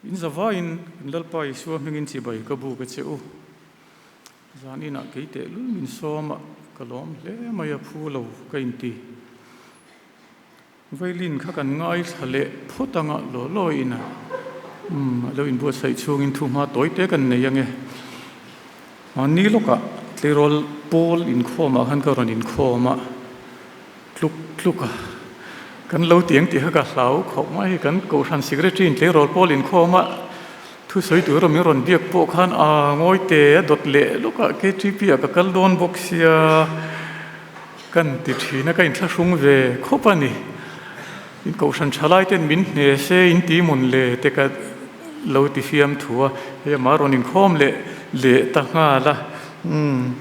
In zavaiin kan Lalpa Isua hmingin chibai ka buk a che u. Zan inah kei tehlul min sawm a, ka lawm hle mai a phu lo ka inti. Vailin kha kan ngaithla leh phawt anga law law in a umm a lo inbuatsaih chhungin thu hma tawi te kan nei ange. Mahni lawkah tleirawl pawl inkhawmah khan ka rawn inkhawm a, tluk tluk a kan lo ti ang tih kha ka hlau khawp mai. Hei kan kohhran secretary in tleirawl pawl inkhawm a thusawi tur min rawn biak pawh khan aa ngawi te a dawt leh lawkah KTP ah ka kal dawn bawk sia. Kan ti thin a, ka inthlahrung ve khawp a ni. In kohhran thalai ten min hne se in ti mun le te ka lo ti fiam thu a, hei amah rawn inkhawm leh leh ta nghal a, umm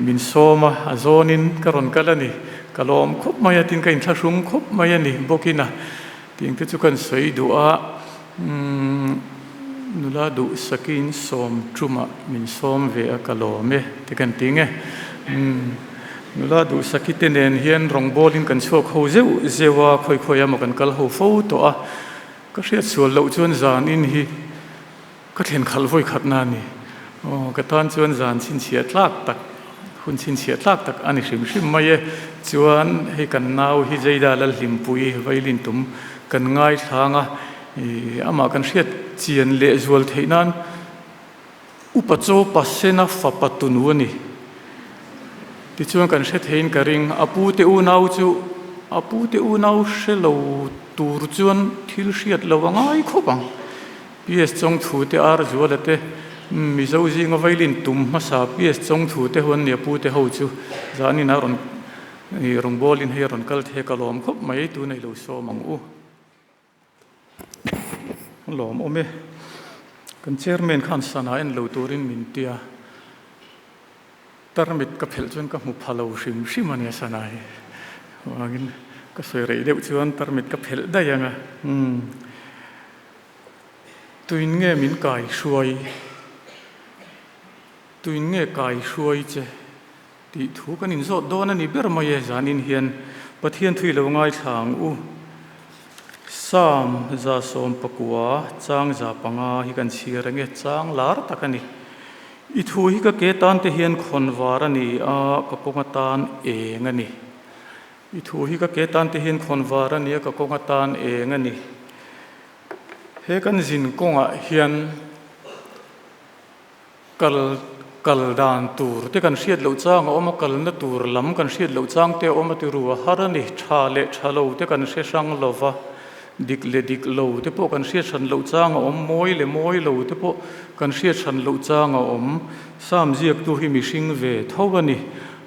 min sawm a, a zawnin ka rawn kal a ni. Ka lawm khawp mai a, tin ka inthlahrung khawp mai a ni bawkin a, tiang te chu kan sawi duh a, umm nula duhsakin sawm tumah min sawm ve a ka lawm e ti kan ti nge. Umm nula duhsaki te nen hian rawngbawlin kan chhuak ho zeuh zeuh a, khawi khawi emaw kan kal ho fo tawh a, ka hriat sual loh chuan zan in hi ka thlen khalh vawi khat na a ni. Aw ka tan chuan zan chhinchhiah tlak tak, hun chhinchhiah tlak tak a ni hrim hrim mai e. Chuan hei kan nau hi Jada Lalhlimpui Vailin tum kan ngaithlang a, ih amah kan hriat chian leh zual theih nan Upa chaw pasena fapa tunu a ni. Tichuan kan hre theiin ka ring, a pu te unau chu a pu te unau hre lo tur chuan thil hriat lo a ngai khawp ang. PS Chawngthu te Ar Zuala te Mizo zinga vailin tum hmasa PS Chawngthu te ho an ni a pu te ho chu zanin a rawn rawngbawlin hei a rawn kal thei a ka lawm khawp mai tun ei lo sawm ang u. Lawm awm e. Kan chairman khan sana en lo turin min ti a, tarmit ka phelh chuan ka hmu pha lo hrim hrim a nia sana hi. Vangin ka sawi rei deuh chuan tarmit ka phelh daih ang a. Umm. Tuin nge min kai hruai? Tuin nge kai hruai che? Tih thu kan inzawt dawn a ni ber mai e, zanin hian Pathian thui lo ngaithla ang u. Psalm 119 chang 5 hi kan chhiar ang e, chang lar tak a ni. I thu hi ka ke tan te hian khawn var a ni a, ka kawng atan eng a ni. I thu hi ka ke tan te hian khawn var a ni a, ka kawng atan eng a ni. He kan zin kawngah hian Kal kal dan tur te kan hriat loh chang a awm a, kalna tur lam kan hriat loh chang te a awm a ti ru a, har a ni, tha leh tha lo te kan hre hrang lo va, dik leh dik lo te pawh kan hriat hran loh chang a awm, mawi leh mawi lo te pawh kan hriat hran loh chang a awm. Sam ziaktu hi mihring ve tho a ni,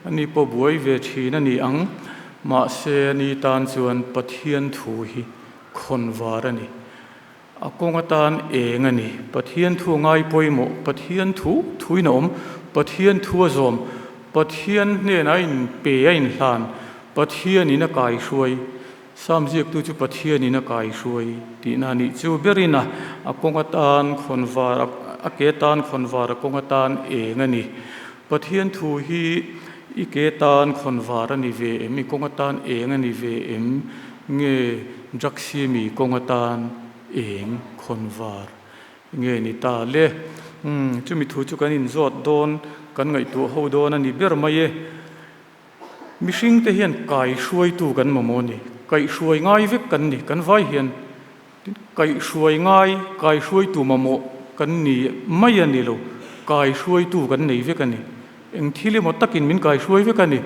ani pawh buai ve thin a ni ang, mahse ani tan chuan Pathian thu hi khawn var a ni. A kawng atan eng a ni? Pathian thu a ngai pawimawh, Pathian thu thuin a awm, Pathian thu a zawm, Pathian hnenah a inpe a inhlan, Pathianin a kaihruai. Sam ziaktu chu Pathianin a kaihruai tihna a nih chu berin a a kawng atan khawnvar a ke tan khawnvar a kawng atan eng a ni? Pathian thu hi i ke tan khawnvar a ni ve em? I kawng atan eng a ni ve em? Nge Draksimi kawng atan eng khawnvar nge ni ta le? Umm, chumi thu chu kan inzawt dawn, kan ngaihtuah ho dawn a ni ber mai e. Mihring te hian kaihruaitu kan mamawh a ni. Kaihhruai ngai vek kan ni, kan vai hian. Tin, kaihhruai ngai, kaihruaitu mamawh kan ni mai a ni lo, kaihruaitu kan nei vek a ni. Eng thil emaw takin min kaihruai vek a ni.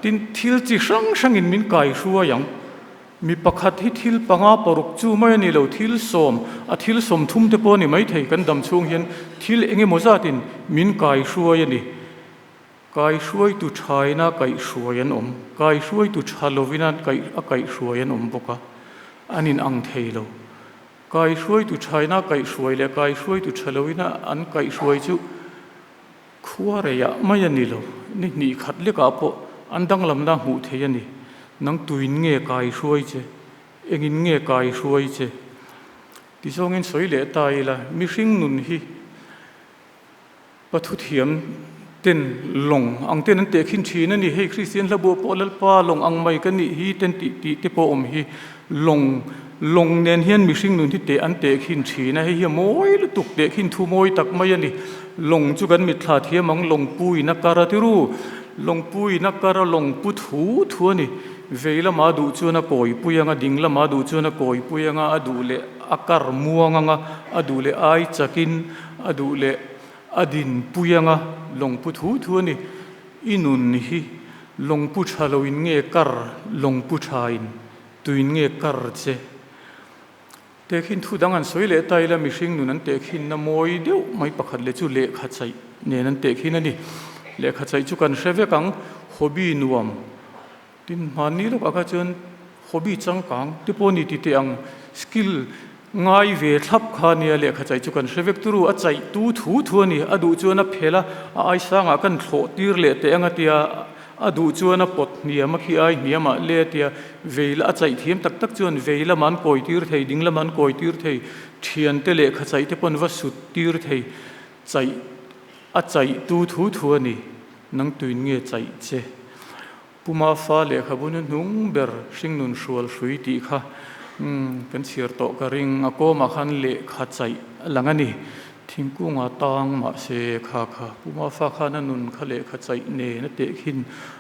Tin, thil chi hrang hrangin min kaihruai ang. Mi pakhat hi thil panga paruk chu mai a ni lo, thil sawm, a thil sawmthum te pawh a ni maithei kan dam chhung hian thil eng emaw zatin min kaihruai a ni. Kaihruaitu thaina kaihhruai an awm, kaihruaitu tha lovina a kaihhruai an awm bawk a, an inang thei lo. Kaihruaitu thaina kaihhruai leh kaihruaitu tha lovina an kaihhruai chu khua reiah mai a ni lo, ni hnih khat lekah pawh an danglamna hmuh theih a ni. Nang tuin nge kaihruai che? Engin nge kaihruai che? Ti zawngin sawi leh ta ila, mihring nun hi Pathuthiam ten lawng ang ten an tehkhin thin a ni. Hei Kristian hla buah pawh Lalpa lawng ang mai ka nih hi ten tih tih te pawh a awm hi. Lawng lawng nen hian mihring nun hi teh an tehkhin thin a, hei hi a mawi lutuk tehkhin thu mawi tak mai a ni. Lawng chu kan mitthla thiam ang, lawng puiin a kar a ti ru. Lawng puiin a kar a, lawng pu thu thu a ni. Vei lama duh chuan a kawi pui ang a, ding lama duh chuan a kawi pui ang a, a duh leh a kar muang ang a, a duh leh ai chakin a duh leh a din pui ang a, lawng pu thu thu a ni. I nun hi lawng pu tha loin nge kar lawng pu thain tuin nge kar che? Tehkhin thu dang an sawi leh ta ila mihring nun an tehkhinna mawi deuh mai pakhat leh chu lehkha chaih nen an tehkhin a ni. Lehkha chaih chu kan hre vek ang, hobby nuam tin hmanni lawkah kha chuan hobby changkang te pawh a ni ti teh ang, skill ngai ve thlap kha nia lehkha chaih chu kan hre vek turu, a chaih tu thu thu a ni, a duh chuan a phel a, a aisangah kan thlawh tir leh teh ang a tia. A duh chuan a pawt hniam a khi ai hniam ah le tia vei a chaih thiam tak tak chuan vei lamah an kawi tir thei, ding lamah an kawi tir thei, thiante lehkha chaih te pawh an va sut tir thei, chaih a chaih tu thu thu a ni, nang tuin nge chaih che? Puma fa lehkhabu nu hnung ber hringnun hrual hrui tih kha umm kan chhiar tawh ka ring, a kawmah khan lehkha chaih a lang a ni. Thingkunga tang mahse kha kha Puma fa khan a nun kha lehkha chaih nen a teh khin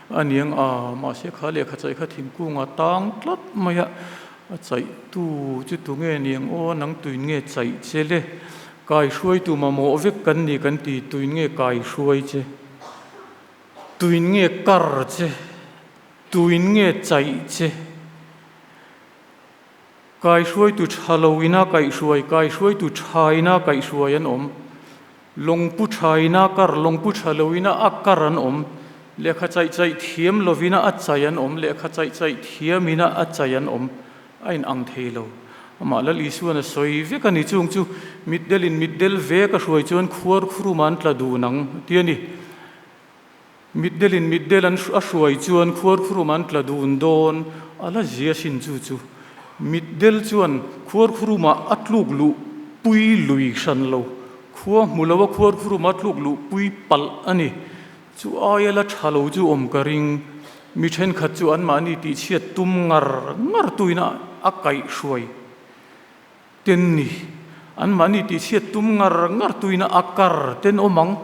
a niang a, mahse kha lehkha chaih kha thingkunga tang tlat mai a, a chaih tu chu tu nge niang aw nang tuin nge chaih che le, kai hruaitu mamawh vek kan ni kan ti tuin nge kai hruai che, tuin nge kar che, tuin nge chaih che. Kaihruaitu tha lo ina kaihhruai, kaihruaitu tha ina kaihhruai an awm. Lawngpu tha ina kar, lawngpu tha lo ina a kar an awm. Lehkha chaih chaih thiam lovina a chaih an awm, lehkha chaih chaih thiam ina a chaih an awm. A in ang thei lo. Amah Lal Isuan a sawi vek a ni chung chu mitdelin mitdel ve ka hruai chuan khuar khuruma an tla dun ang a ti a ni. Mitdelin mitdel an a hruai chuan khuarkhurum an tla dun dawn a la zia sin chu chu. Mitdel chuan khuarkhurumah a tluk luh pui lui hran lo. Khua hmu lo a khuarkhurumah a tluk luh pui palh a ni. Chu aia la tha lo chu awm ka ring. Mi thenkhat chu anmahni tihchhiat tum ngar ngar tuina a kaihhruai. Ten ni. Anmahni tihchhiat tum ngar ngar tuina a kar ten awm ang.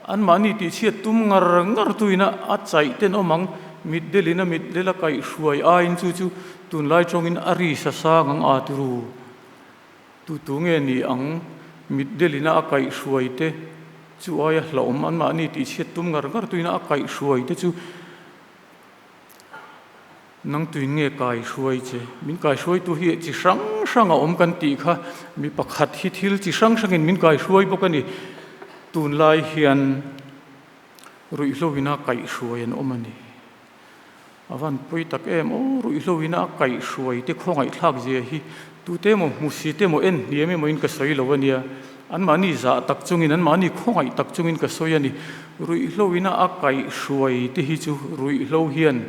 Anmahni tihchhiat tum ngar ngar tuina a chaih ten awm ang. Mitdelin a mitdel a kaihhruai aiin chu chu tunlai tawngin a ri sa sang ang a tiru. Tu tu nge ni ang mitdelina a kaihhruai te chu aia hlauhawm anmahni tihchhiat tum ngar ngar tuina a kaihhruai te chu Nang tuin nge kai hruai che? Min kai hruaitu hi chi hrang hrang a awm kan tih kha mi pakhat hi thil chi hrang hrangin min kai hruai bawk a ni. Tunlai hian ruihhlo ina kaihhruai an awm a ni. A van pawi tak em aw, ruihhlo ina a kaihhruai te khawngaihthlak zia hi tute emaw hmu si te emaw en hniam emaw in ka sawi lo a nia. Anmahni zah tak chungin, anmahni khawngaih tak chungin ka sawi a ni. Ruihhlo ina a kaihhruai te hi chu ruihhlo hian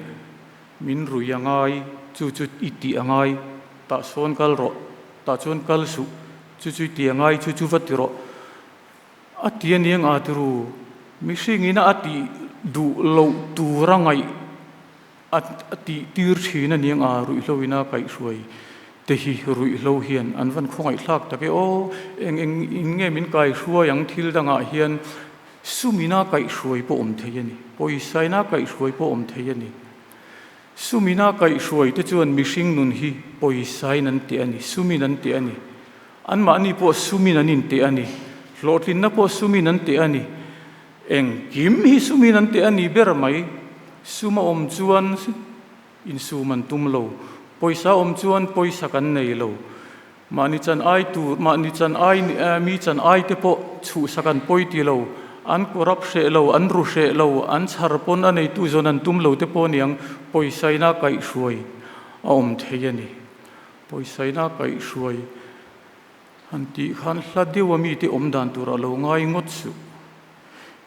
min rui a ngai, chu chu i tih a ngai, tah sawn kal rawh, tah chuan kal suh, chu chu i tih a ngai, chu chu va ti rawh. A ti a nia nga tiru, mihring ina a tih duh loh tura ngaih a tih tir thin a nia nga ruihhlo ina kaihhruai te hi ruihhlo hian an van khawngaihthlak tak e aw, eng eng in nge min kaihhruai ang thil dangah hian Sum ina kaihhruai pawh awm thei a ni. Pawisa ina kaihhruai pawh awm thei a ni. Sum ina kaihhruai te chuan mihring nun hi pawisa in an teh a ni, sum in an teh a ni. Anmahni pawh sum in an inteh a ni. Hlawhtlinna pawh sum in an teh a ni. Engkim hi sum in an teh a ni ber mai. Sum a awm chuan insum an tum lo. Pawisa a awm chuan pawisa kan nei lo. Mahni chan ai tur, mahni chan ai mi chan ai te pawh chhuhsak an pawi ti lo, an corrupt hreh lo, an ru hreh lo, an chhar pawn a neitu zawn an tum lo te pawh aniang pawisaina kaihhruai a awm thei a ni. Pawisaina kaihhruai han tih khan hla deuh a mite awm dan tur a lo ngai ngawt suh.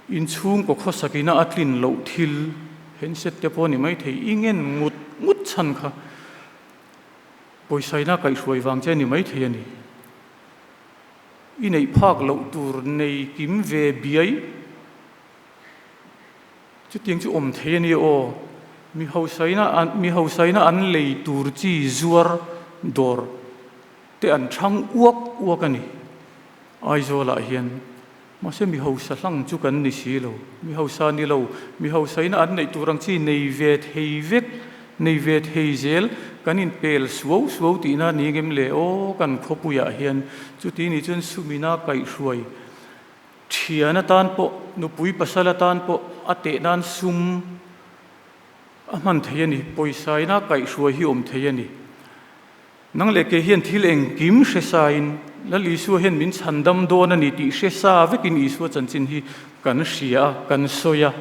Inchhungkaw khawsakina a tlin loh thil handset te pawh a ni maithei, i ngen ngut ngut chhan kha. Pawisaina kaihhruai vang che ni maithei a ni. I neih phak loh tur nei kim ve biai. Chutiang chu awm thei a ni aw. Mi hausaina an mi hausaina an lei tur chi zuar dawr te an chhang uak uak a ni. Aizawlah hian mahse mi hausa hlang chu kan ni si lo. Mi hausa ni lo, mi hausaina an neih tur ang chi nei ve thei vek, nei ve thei zel kan inpel suau suau tihna a ni ngem le aw kan khawpuiah hian chuti ni chuan sumina kaihhruai Thian atan pawh, nupui pasal atan pawh a teh nan sum a hman thei a ni, pawisa ina kaihhruai hi awm thei a ni. Nang leh kei hian thil engkim hre sain Lal Isua hian min chhan dam dawn a ni tih hre sa vekin Isua chanchin hi kan hria a, kan sawi a.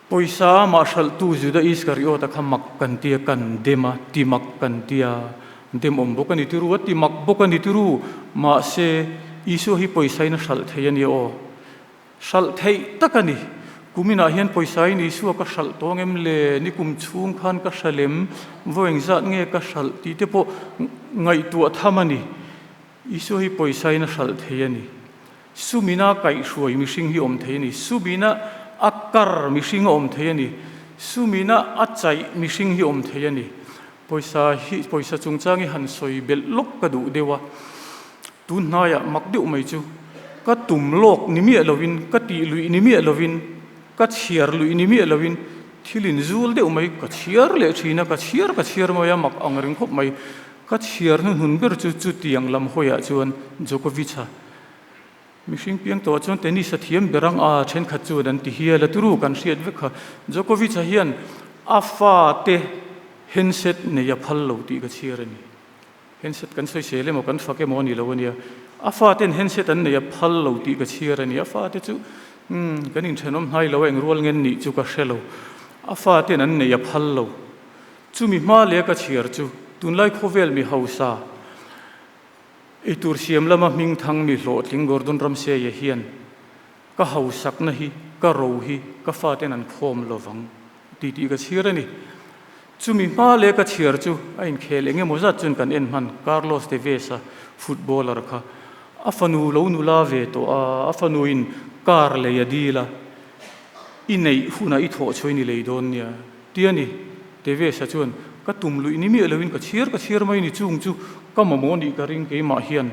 Pawisa amah hralhtu Juda Iskariota kha mak kan tia, kan dem a, ti mak kan tia, dem awm bawk a ni tiru, a ti mak bawk a ni tiru, mahse Isua hi pawisa in a hralh thei a nia aw. Hralh theih tak a ni. Kuminah hian pawisa in Isua ka hralh tawng em le, nikum chhung khan ka hralh em, vaw engzat nge ka hralh tih te pawh ngaihtuah tham a ni. Isua hi pawisa in a hralh thei a ni. Sumina kaihhruai mihring hi awm thei a ni. Sumina a kar mihring a awm thei a ni. Sumina a chaih mihring hi awm thei a ni. Pawisa hi pawisa chungchang hi han sawi belh lawk ka duh deuh a. Tun hnaiah mak deuh mai chu ka tum lawk ni miah lovin, ka tih luih ni miah lovin, ka chhiar luih ni miah lovin thil inzul deuh mai ka chhiar leh thin a, ka chhiar ka chhiar mai a, mak ang reng khawp mai. Ka chhiar hnuhnun ber chu chutiang lam hawiah chuan Djokovic-a mihring piang tawhah chuan tennis a thiam ber ang a, thenkhat chuan an ti hial a, turu kan hriat vek kha. Djokovic-a hian a fate handset nei a phal lo tih ka chhiar a ni. Handset kan sawisel emaw kan fak emaw a ni lo a nia. A faten handset an nei a phal lo tih ka chhiar a ni. A fate chu umm kan inthenawm hnai lo a, engrual ngen nih chu ka hre lo. A faten an nei a phal lo. Chumi hma leh ka chhiar chu tunlai khawvel mi hausa eitur siam lama hming thang mi hlawhtling Gordon Ramsay-a hian ka hausakna hi, ka ro hi ka faten an khawm lovang ti tih ka chhiar a ni. Chumi hma leh ka chhiar chu a inkhel eng emaw zat chuan kan en hman Carlos Tevez-a footballer kha a fanu lo nula ve tawh a, a fanuin car lei a dil a, i neih hunah i thawh chhuain i lei dawn nia. Ti a ni, Tevesa chuan, Ka tum luih ni miah loin ka chhiar ka chhiar mai ni chung chu ka mamawh nih ka ring keimah hian.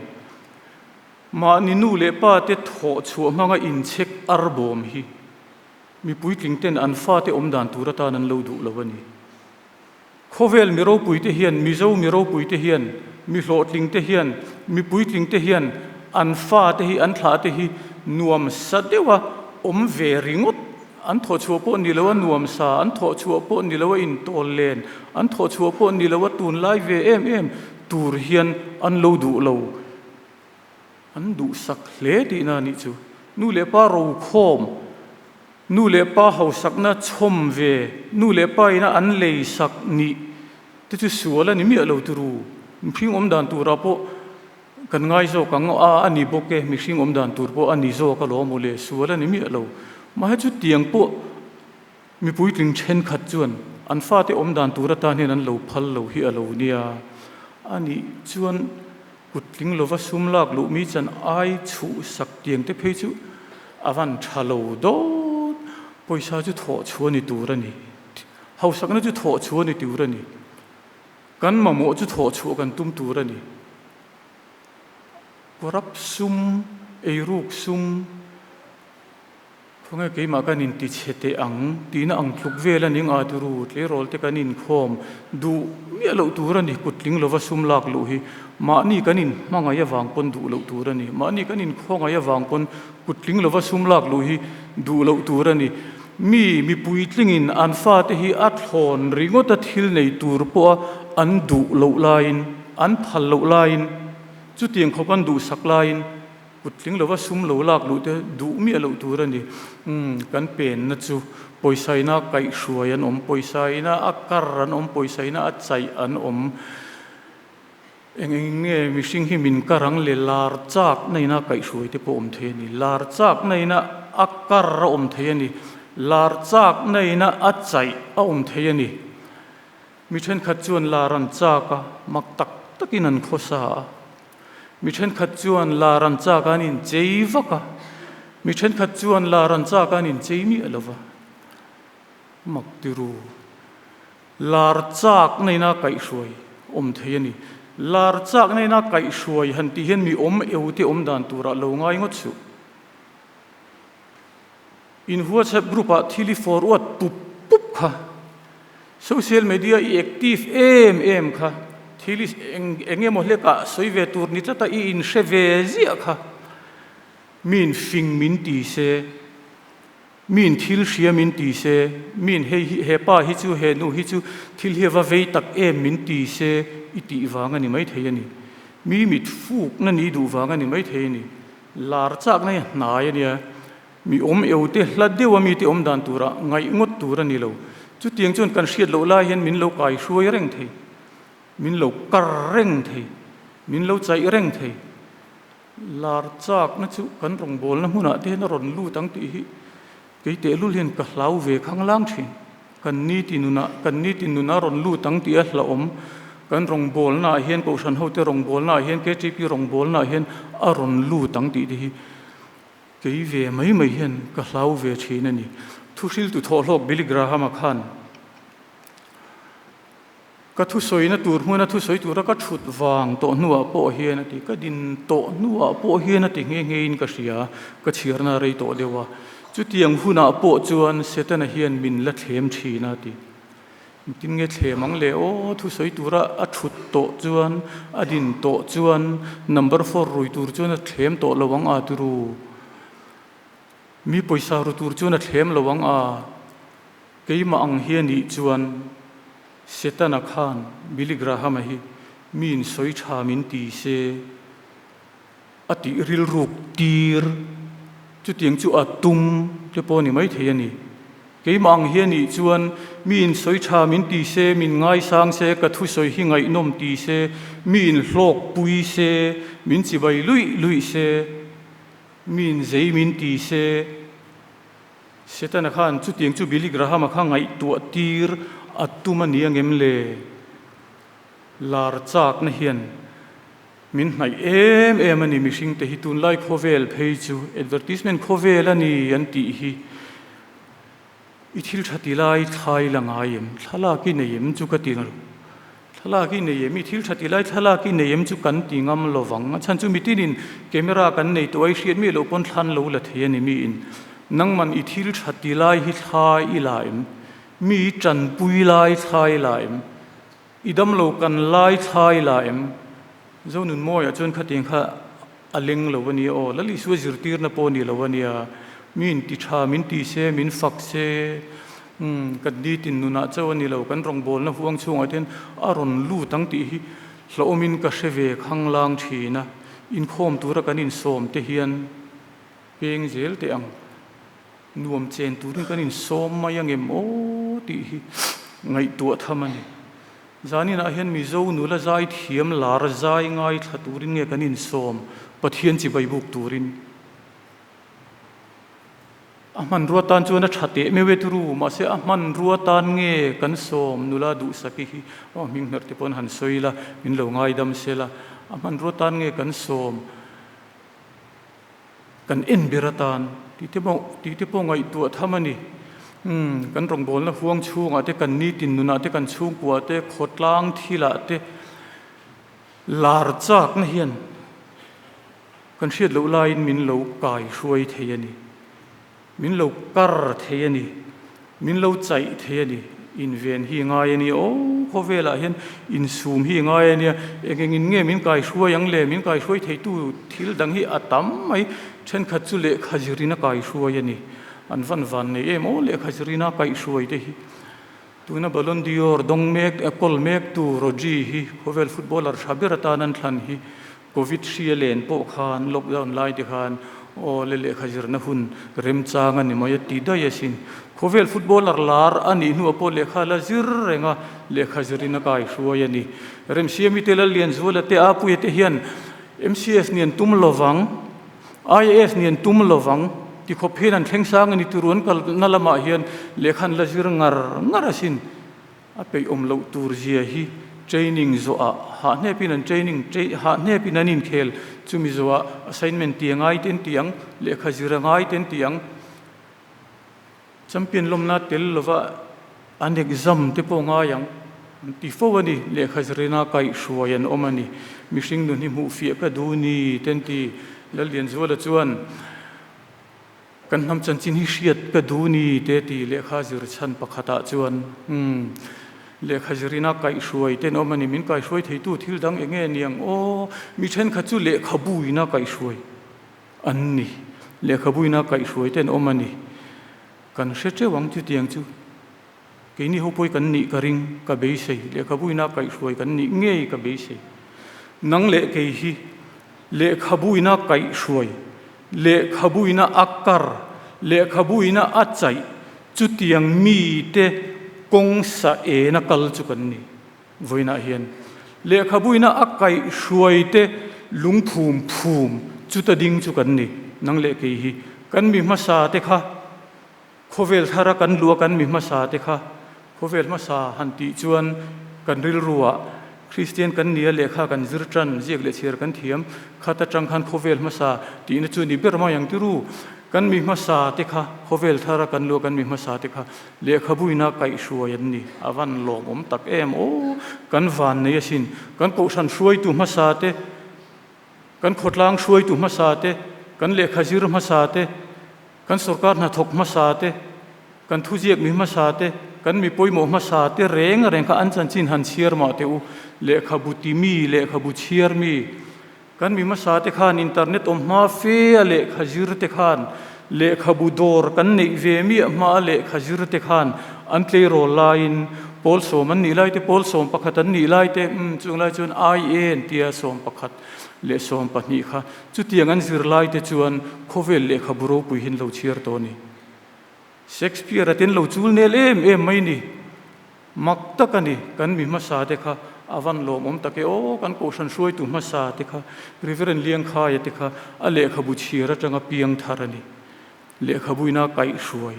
Mahni nu leh pa te thawh chhuah hmanga inchhek ar bawm hi mi puitling ten an fate awm dan tur atan an lo duh lo a ni. Khawvel mi ropui te hian, Mizo mi ropui te hian, mi hlawhtling te hian, mi puitling te hian an fate hi, an thlah te hi nuam sa deuha awm ve ringawt An thawhchhuah pawh ni lo a nuam sa, an thawhchhuah pawh ni lo a intawl len, an thawhchhuah pawh ni lo a tunlai ve em em tur hian an lo duh lo. An duhsak hle tihna a nih chu. Nu leh pa rokhawm, nu leh pa hausakna chhawm ve, nu leh pa ina an leisak nih te chu sual a ni miah lo turu. Mihring awm dan turah pawh Kan ngai zawk ang a, a ni bawk e, mihring awm dan tur pawh a ni zawk alawm aw le, sual a ni miah lo. Mahse chutiang pawh mi puitling thenkhat chuan an fate awm dan tur atan hian an lo phal lo hi a lo nia. A nih chuan kuttling lova sum lak luh mi chan ai chhuh sak tiang te phei chu a van tha lo dawt. Pawisa chu thawh chhuah ni tur a ni. Hausakna chu thawh chhuah ni tur a ni. Kan mamawh chu thawh chhuah kan tum tur a ni. Corrupt sum, eiruk sum, khawnge keimah kan inti chhe teh ang tihna ang tluk vel a ning a turu tleirawl te kan inkhawm duh miah loh tur a ni. Kutling lova sum lak luh hi mahni kan inhmangaih avang pawn duh loh tur a ni. Mahni kan inkhawngaih avang pawn Kutling lova sum lak luh hi duh loh tur a ni. Mi mipuitlingin an fate hi a thlawn ringawta thil nei tur pawha an duh loh laiin, an phal loh laiin, chutiang khawp an duhsak laiin kutling lova sum lo lak luh te duh miah loh tur a ni. Umm, kan penna chu pawisaina kaihhruai an awm, pawisaina a kar an awm, pawisaina a chaih an awm. Eng eng nge mihring hi min kar ang le? Lar chak na ina kaihhruai te pawh awm thei a ni. Lar chak na ina a kar a awm thei a ni. Lar chak na ina a chaih a awm thei a ni. Mi thenkhat chuan lar an chak a, mak tak takin an khawsa a. Mi thenkhat chuan lar an chak a, an inchei vak a. Mi thenkhat chuan lar an chak a, an inchei miah lo va. Mak tiru. Lar chak naina kaihhruai awm thei a ni. Lar chak naina kaihhruai han tih hian mi awm eu te awm dan turah lo ngai ngawt suh. In WhatsApp group ah thil i forward pup pup kha. Social media i active em em kha. Thil i eng eng emaw hlekah sawi ve tur ni tlata i inhre ve ziah kha. Miin fing min ti se. Miin thil hria min ti se, miin hei hi he pa hi chu he nu hi chu thil hi a va vei tak em min ti se i tih vang a ni maithei a ni. Mi mit fukna ni duh vang a ni maithei a ni. Lar chakna hi a hnai a nia. Mi awm eu te hla deuha mite awm dan turah ngaih ngawt tur a ni lo. Chutiang chuan kan hriat loh lai hian min lo kai hruai reng thei, min lo kar reng thei, min lo chaih reng thei. Lar chakna chu kan rawngbawlna hmunah te hian a rawn lut ang tih hi kei tehlul hian ka hlau ve khanglang thin. Kan ni ti nunah, kan ni ti nunah a rawn lut ang tih a hlauhawm. Kan rawngbawlnaah hian, Kohhran hote rawngbawlnaah hian, KTP rawngbawlnaah hian a rawn lut ang tih te hi kei ve mai mai hian ka hlau ve thin a ni. Thuhriltu thawhhlawk Billy Graham-a khan Ka thusawina tur hmuna thusawi tura ka thut vang tawh hnuah pawh hian a ti, ka din tawh hnuah pawh hian a ti nghe nghein ka hria, ka chhiarna a rei tawh deuh a. Chutiang hunah pawh chuan Setana hian min la thlem thin a ti. Engtin nge thlem ang le aw, thusawi tura a thut tawh chuan, a din tawh chuan number four rui tur chuan a thlem tawh lo ang a turu. Mi pawisa ru tur chuan a thlem lo ang a. Keimah ang hi a nih chuan Setana khan Billy Graham-a hi mi insawi tha min ti se a tih rilruk tir chutiang chu a tum te pawh a ni maithei a ni. Keimah ang hi a nih chuan mi insawi tha min ti se, min ngaisang se, ka thusawi hi ngaihnawm ti se, mi inhlawkpui se, min chibai luih luih se, mi inzei min ti se, Setana khan chutiang chu Billy Graham-a kha ngaihtuah tir a tum a ni angem le? Lar chakna hian min hnaih em em a ni mihringte hi tunlai khawvel phei chu advertisement khawvel a ni an tih hi i thil tha ti lai thlai la ngai em? Thlalak i nei em chu ka ti lo. Thlalak i nei em? I thil tha ti lai thlalak i nei em chu kan ti ngam lo vang. A chhan chu mitinin camera kan nei tawh a, i hriat miah loh pawn thlan lo la thei a ni miin. Nangman i thil tha ti lai hi thla i la em? Mi i tanpui lai thla i la em? I damlo kan lai thla i la em? Zonunmawiah chuan khatiang kha a leng lo a nia aw, Lal Isua zirtirna pawh a ni lo a nia, mi in ti tha, min ti se, min fak se, umm kan nitin nunah chauh a ni lo, kan rawngbawlna huang chhungah te hian a rawn lut ang tih hi hlauhawmin ka hre ve khanglang thin a, inkhawm tura kan insawm te hian peng zel teh ang, nuam chen turin kan insawm mai angem aw tih hi ngaihtuah tham a ni. Zaninah hian Mizo nula zai thiam lar zai ngaithla turin nge kan insawm Pathian chibai buk turin? A hmanrua tan chuan a tha teh meuh e turu, mahse a hmanrua tan nge kan sawm nula duhsaki hi aw hming hmerh te pawn han sawi ila min lo ngaidam sela, a hmanrua tan nge kan sawm Kan en ber atan tih te pawh tih te pawh ngaihtuah tham a ni. Umm kan rawngbawlna huang chhungah te kan nitin nunah te kan chhungkuah te khawtlang thilah te lar chakna hian kan hriat loh laiin min lo kai hruai thei a ni. Min lo kar thei a ni, min lo chaih thei a ni, inven hi ngai a nia, aw khawvelah hian insum hi ngai a nia, eng engin nge min kaihruai ang le, min kaihruai theitu thil dang hi a tam mai, thenkhat chu lehkha zirin a kaihruai a ni, an van van nei em aw lehkha zirin a kaihruai te hi. Tuna Ballon d'Or dawng mek, kawl mektu Rodri hi khawvel footballer tha ber atan an thlan hi Covid hri a len pawh khan lockdown lai te khan aw le lehkha zirna hun remchang a ni mai a ti daih asin. Khawvel footballer lar a nih hnuah pawh lehkha la zir reng a, lehkha zirin a kai hruai a ni. Remsiami te Lallianzuala te Apuia te hian MCS nih an tum lovang, IAS nih an tum lovang ti khawp hian an thleng sang a ni turu an kalna lamah hian lehkha an la zir ngar ngar asin. A peih awm loh tur zia hi training zawhah hahnepin an training hahnepin an inkhel chumi zawhah assignment ti a ngai te an ti ang, lehkha zir a ngai te an ti ang. Champion lawmna tel lova An exam te pawh ngai ang an ti fo a ni. Lehkha zirina kaihhruai an awm a ni. Mihring nun hi hmuh fiah ka duh ni te an ti. Lallianzuala chuan kan hnam chanchin hi hriat ka duh ni te ti lehkha zir chhan pakhatah chuan umm lehkha zirina kaihhruai te an awm a ni. Min kaihhruai theitu thil dang eng nge niang aw? Mi thenkhat chu lehkhabuina kaihhruai an ni. Lehkhabuina kaihhruai te an awm a ni. Kan hre teuh ang chutiang chu. Keini ho pawi kan nih ka ring, ka beisei. Lehkhabuina kaihhruai kan nih ngei ka beisei. Nang leh kei hi lehkhabuina kaihhruai, lehkhabuina a kar, lehkhabuina a chaih chutiang mite kawng sa ena kal chu kan ni. Vawiinah hian lehkhabuina a kaihhruaite lungphum phum chuta ding chu kan ni. Nang leh kei hi kan mi hmasa te kha khawvel thara kan luh a kan mi hmasa te kha khawvel hmasa han tih chuan kan rilruah Kristian kan nia lehkha kan zir tan ziak leh chhiar kan thiam khat atang khan khawvel hmasa tihna chu ni ber mai ang tiru. Kan mi hmasa te kha khawvel thara kan luh a kan mi hmasa te kha Lehkhabuina kaihhruai an ni. A van lawmawm tak em aw! Kan van nei asin. Kan kohhran hruaitu hmasa te, kan khawtlang hruaitu hmasa te, kan lehkha zir hmasa te, kan sorkar hnathawk hmasa te, kan thuziak mi hmasa te, kan mi pawimawh hmasa te reng reng kha an chanchin han chhiar mah teh u. Lehkhabu ti mi, lehkhabu chhiar mi. Kan mi hmasa te khan internet awm hma fe a lehkha zir te khan lehkhabu dawr kan neih ve miah hma a lehkha zir te khan an tleirawl laiin pawl sawm an nih lai te pawl sawm pakhat an nih lai te umm chung lai chuan IA an tia 11 leh 12 kha chutiang an zir lai te chuan khawvel lehkhabu ropui hi an lo chhiar tawh a ni. Shakespeare a ten lo chul nel em em mai ni. Mak tak a ni, kan mi hmasa te kha a van lawmawm tak e aw, kan kohhran hruaitu hmasa te kha, Reverend Liangkhaia te kha a lehkhabu chhiar atanga piang thar a ni. Lehkhabuina kaihhruai.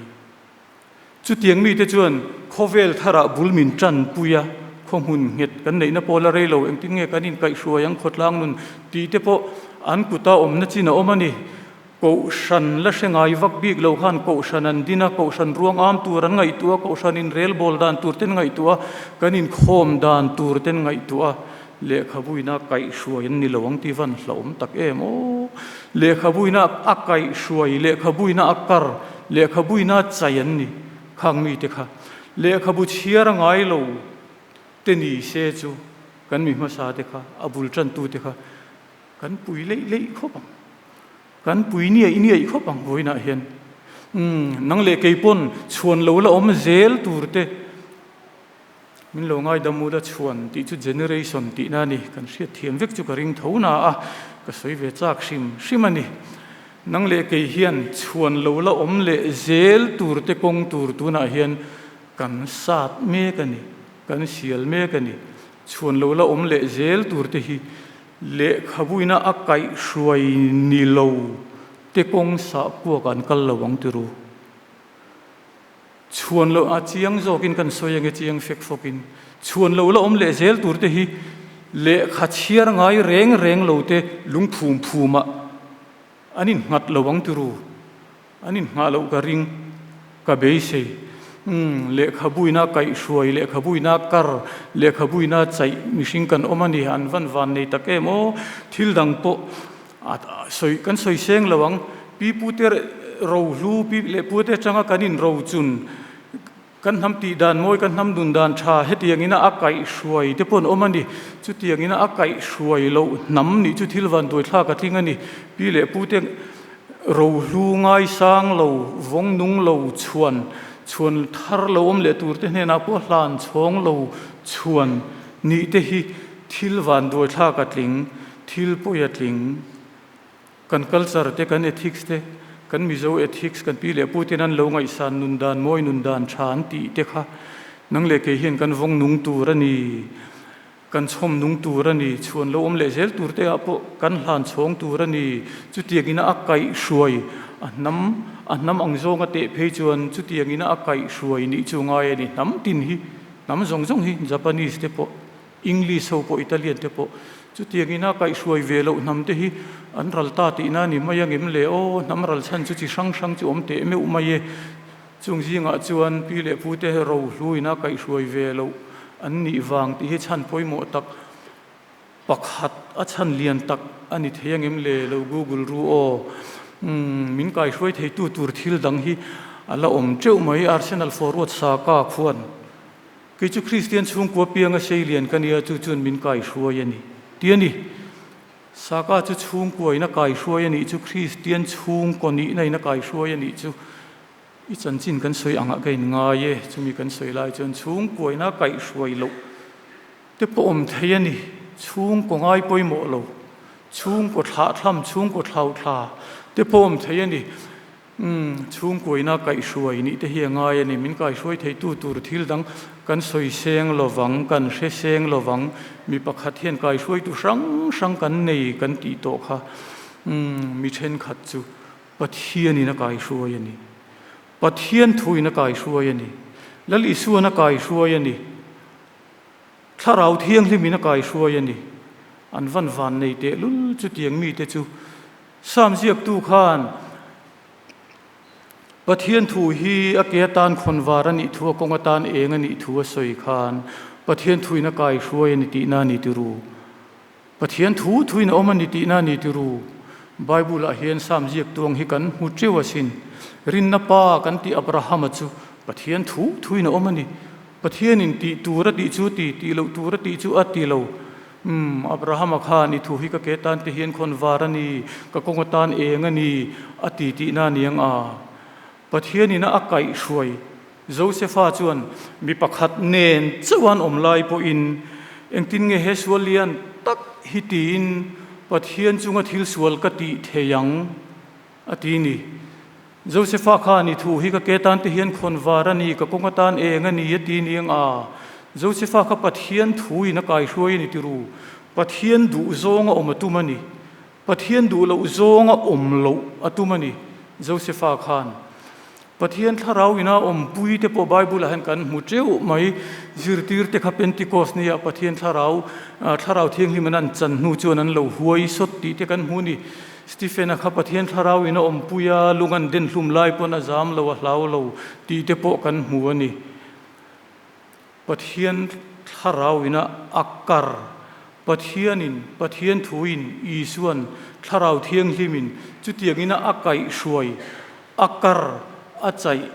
Chutiang mite chuan khawvel tharah bul min tanpui a, khaw hmun nghet kan neihna pawh la rei lo, engtin nge kan inkaihhruai ang khawtlang nun tih te pawh an kuta awmna chin a awm a ni. Kohhran la hre ngai vak bik lo khan Kohhran an din a, Kohhran ruang am tur an ngaihtuah a, Kohhran inrelbawl dan tur ten ngaihtuah a, kan inkhawm dan tur ten ngaihtuah a, lehkhabuina kaihhruai an ni lo ang tih van hlauhawm tak em aw. Lehkhabuina a kaihhruai, lehkhabuina a kar, lehkhabuina a chai an ni khang mite kha. Lehkhabu chhiar a ngai lo te ni se chu kan mi hmasa te kha, a bul tantu te kha Kan pui leih leih khawp ang. Kan pui niaih niaih khawp ang vawiinah hian. Umm, nang leh kei pawn chhuan lo la awm zel tur te min lo ngaidam u la chhuan tih chu generation tihna a ni. Kan hriat thiam vek chu ka ring tho na a, ka sawi ve chak hrim hrim a ni. Nang leh kei hian chhuan lo la awm leh zel tur te kawng tur tunah hian kan sat mek a ni, kan sial mek a ni. Chhuan lo la awm leh zel tur te hi Lehkhabuina a kaihhruai ni lo te kawng sah kuak an kal lo ang tiru. Chhuan lo a chiang zawkin kan sawi ange chiang fek fawkin. Chhuan lo la awm leh zel tur te hi lehkha chhiar ngai reng reng lo te lungphum phumah an innghat lo ang tiru. An inhngah loh ka ring, ka beisei. Umm, lehkhabuina kaihhruai, lehkhabuina kar, lehkhabuina chaih mihring kan awm a ni, an van van nei tak em aw. Thil dang pawh a sawi, kan sawi seng lo ang. Pi pute rohlu, pi leh pute atanga kan inrochun, Kan hnam tih dan mawi, kan hnam nun dan tha hetiangin a kaihhruai te pawh an awm a ni. Chutiangin a kaihhruai loh hnam nih chu thil vanduai thlak a tling a ni. Pi leh pu te rohlu ngaisang lo, vawng nung lo chhuan, chhuan thar lo awm leh tur te hnenah pawh hlan chhawng lo chhuan nih te hi thil vanduai thlak a tling, thil pawi a tling. Kan culture te, kan ethics te, kan Mizo ethics, kan pi leh pu ten an lo ngaihsan nun dan mawi nun dan tha an tih te kha nang leh kei hian kan vawng nung tur a ni, kan chhawm nung tur a ni, chhuan lo awm leh zel tur te ah pawh kan hlan chhawng tur a ni. Chutiang ina a kaihhruai a hnam, a hnam ang zawnga teh phei chuan chutiang ina a kaihhruai nih chu ngai a ni. Hnam tin hi, hnam zawng zawng hi Japanese te pawh, English ho pawh Italian te pawh chutiang ina kaihhruai ve loh hnam te hi an ral ta tihna a ni mai angem le aw, hnam ral chhan chu chi hrang hrang chu awm teh meuh mai e. Chung zingah chuan pi leh pute rohlu ina kaihhruai ve loh an nih vang tih hi chhan pawimawh tak pakhat a chhan lian tak a ni thei angem le? Lo google ru aw. Umm min kaihhruai theitu tur thil dang hi a la awm teuh mai Arsenal forward Saka khuan kei chu Kristian chhungkua pianga sei lian ka nia chu chuan min kaihhruai a ni ti a ni. Saka chu chhungkua in a kaihhruai a nih chu Kristian chhungkaw nihna in a kaihhruai a nih chu I chanchin kan sawi angah ka inngai e, chumi kan sawi lai chuan chhungkua ina kaihhruai loh te pawh awm thei a ni. Chhungkaw ngai pawimawh lo, chhungkaw thlahthlam, chhungkaw thlauthla te pawh awm thei a ni. Umm, chhungkua ina kaihhruai nih te hi a ngai a ni. Min kaihhruai theitu tur thil dang kan sawi seng lovang, kan hre seng lovang. Mi pakhat hian kaihhruaitu hrang hrang kan nei kan tih tawh kha. Umm, mi thenkhat chu Pathianin a kaihruai a ni. Pathian thuin a kaihruai a ni. Lal Isuan a kaihruai a ni. Thlarau Thianghlimin a kaihruai a ni. An van van nei teh lul chutiang mite chu Sam ziaktu khan Pathian thu hi a ke atan khawnvar a nih thu, a kawng atan eng a nih thu a sawi khan Pathian thuin a kaihruai a ni tihna a ni tiru. Pathian thu thuin a awm a ni tihna a ni tiru. Bible-ah hian Sam ziaktuang hi kan hmu teuh asin. Rinna pa kan tih Abrahama chu Pathian thu thuin a awm a ni. Pathianin tih tur a tih chu ti, tih loh tur a tih chu a ti lo. Umm, Abrahama khan i thu hi ka ke tan te hian khawn var a ni, ka kawng atan eng a ni, a ti tihna a ni ang a. Pathianin a kaihhruai Josefa chuan mi pakhat nen chauh an awm lai pawhin engtin nge he sual lian tak hi tiin Pathian chunga thil sual ka tih thei ang? a ti ni. Josefa khan i thu hi ka ke tan te hian khawn var a ni, ka kawng atan eng a ni a ti ni ang a. Josefa kha Pathian thuin a kaihruai a ni tiru. Pathian duh zawnga awm a tum a ni. Pathian duh loh zawnga awm loh a tum a ni, Josefa khan. Pathian thlarau ina awmpui te pawh Bible-ah hian kan hmu teuh mai. Zirtir te kha Pentecost nia Pathian thlarau, thlarau thianghlim an an chan hnu chuan an lo huai sawt tih te kan hmu a ni. Stephen-a kha Pathian thlarau ina awmpui a, lung an den hlum lai pawn a zam lo, a hlau lo tih te pawh kan hmu a ni. Pathian thlarau ina a kar, Pathianin, Pathian thuin, Isuan, Thlarau Thianghlimin chutiang ina a kaihhruai, a kar, a chaih,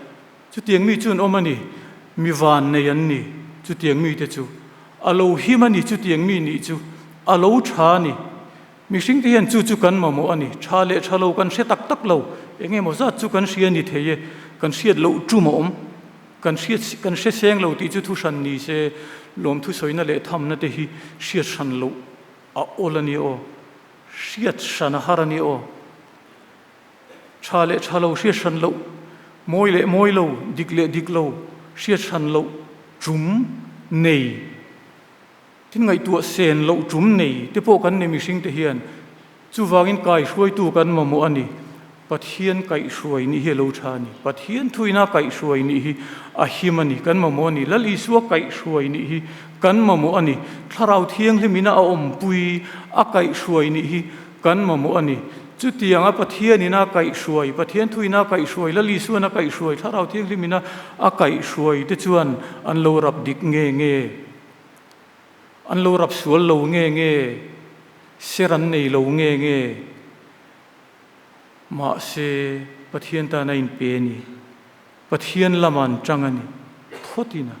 chutiang mi chu an awm a ni, mi van nei an ni, chutiang mite chu a lo him a ni, chutiang mi nih chu a lo tha a ni. Mihringte hian chu chu kan mamawh a ni, tha leh tha lo kan hre tak tak lo, eng emaw zat chu kan hria a ni thei e, kan hriat loh tum a awm. Kan hriat kan hre seng lo tih chu thu hran ni se, lawmthu sawina leh thamna te hi hriat hran loh a awl a ni aw. Hriat hran a har a ni aw. Tha leh tha lo hriat hran loh, mawi leh mawi lo, dik leh dik lo hriat hran loh tum nei, thil ngaihtuah sen loh tum nei te pawh kan nei mihring te hian. Chuvangin kaihruaitu kan mamawh a ni. Pathian kaihhruai nih hi a lo tha a ni. Pathian thuina kaihhruai nih hi a him a ni. Kan mamawh a ni. Lal Isua kaihhruai nih hi kan mamawh a ni. Thlarau Thianghlimina a awmpui a kaihhruai nih hi kan mamawh a ni. Chutianga Pathianina kaihhruai, Pathian thuina kaihhruai, Lal Isuana kaihhruai, Thlarau Thianghlimina a kaihhruai te chuan an lo rap dik nge nge? An lo rap sual lo nge nge? Ser an nei lo nge nge? Mahse, Pathian tan a inpe a ni. Pathian lama an tang a ni. Phawtin a.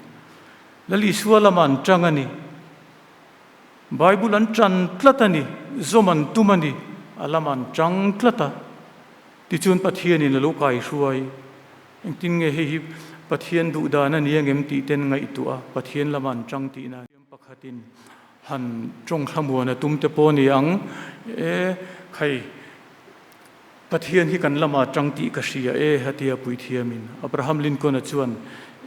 Lal Isua lama an tang a ni. Bible an tan tlat a ni. Zawm an tum a ni. A lama an tang tlat a. Tichuan Pathianin a lo kaihruai. Engtin nge hei hi Pathian duh dan a ni angem tih ten ngaihtuah a, Pathian lama an tang tihna a ni. Pakhatin han tawng thlamuan a tum te pawh a ni ang. E, khai, Pathian hi kan lamah tang tih ka hria e, a ti a puithiamin. Abraham Lincoln-a chuan,